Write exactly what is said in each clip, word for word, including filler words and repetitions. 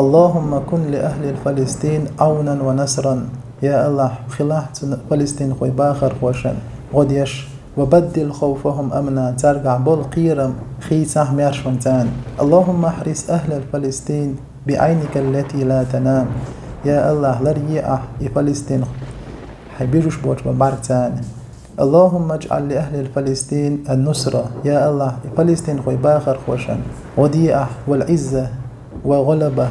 اللهم كن لأهل فلسطين عونا ونصرا. Я Аллахь, хилахь цу палестинхойн бахархошна гӀо деш, وبدل خوفهم أمنا, цаьргахь болу кхерам хийцахь маьршонца. اللهم احرس أهل فلسطين بعينك التي لا تنام. Я Аллахь, лар е ахь и Палестин хьайн бижуш боцу болу бӀаьргца. اللهم اجعل لأهل فلسطين النصرة. Я Аллахь, и палестинхойн бахархошна гӀо де ахь, والعزة والغلبة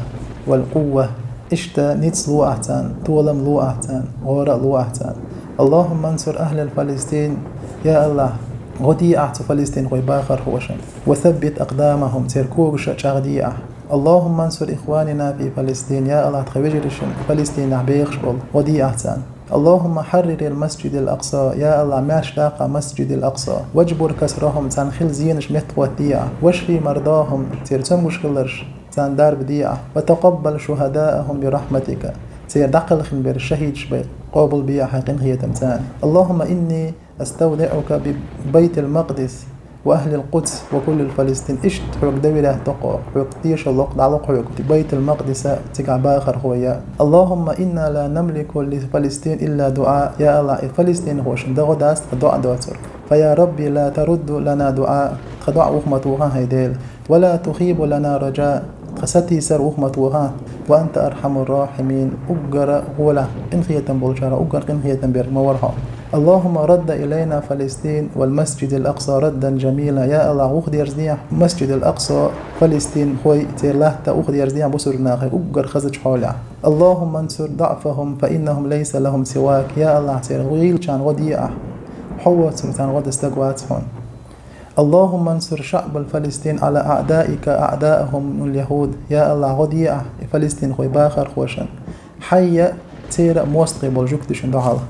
والقوة. Иштта ницкъ ло ахь царна, толам ло ахь царна, гӀора а ло ахь царна. اللهم انصر أهل فلسطين. Я Аллахь, гӀо де ахь цу палестинхойн бахархошна. وثبت أقدامهم, церан когаш а чӀагӀде ахь. اللهم انصر إخواننا في فلسطين. Я Аллахь, тхан вежаршна Палестинехь бехаш болу гӀо де ахь царна. اللهم حرر المسجد الأقصى. Я Аллахь, маьрша даккха Масджидил Акъса. واجبر كسرهم, царна хилла зенаш меттахӀоттаде ахь. واشف مرضاهم, церан цомгуш хилларш царна дарба де ахь. وتقبل شهداءهم برحمتك. Церан дӀакхелхина берш шахӀидаш бен къобалбе ахь хьайн къинхетамца. اللهم إني أستودعك ببيت المقدس وأهل القدس وكل فلسطين. Иштта хьоьга доверять до-кх, хьоьга тешалла ло-кх, дӀало-кх хьоьга Байтул-Макъдис а, цигахь бахархой а. اللهم إنا لا نملك لفلسطين إلا دعاء. Я Аллахь, и палестинхошна дан гӀо дац тхан доӀа доцург. فيا رب لا ترد لنا دعاء. Тхан доӀа юха ма тоха хьайн Дела. ولا تخيب لنا رجاء. Тхан сатийсар юха ма тоха. وأنت أرحم الراحمين. Уггар гӀолехь къинхетам болчарах уггар къинхетам берг ма вара хьо. اللهم رد إلينا فلسطين والمسجد الأقصى ردا جميلا. Я Аллахь, юхадерзадехьа Масджидул Акъса, палестинхой, церан латта юхадерзадехьа бусулба нахе уггар хазачу хьолехь. اللهم انصر ضعفهم فإنهم ليس لهم سواك. Я Аллахь, церан гӀийлачарна гӀо де ахь. Хьо воцург царна гӀо дан стаг вац хьуна. اللهم انصر شعب فلسطين على أعدائك أعداءهم اليهود. Я Аллахь, гӀо де ахь и палестинхойн бахархошна, хьайн а, церан а мостагӀий болу жуьгташна дуьхьал.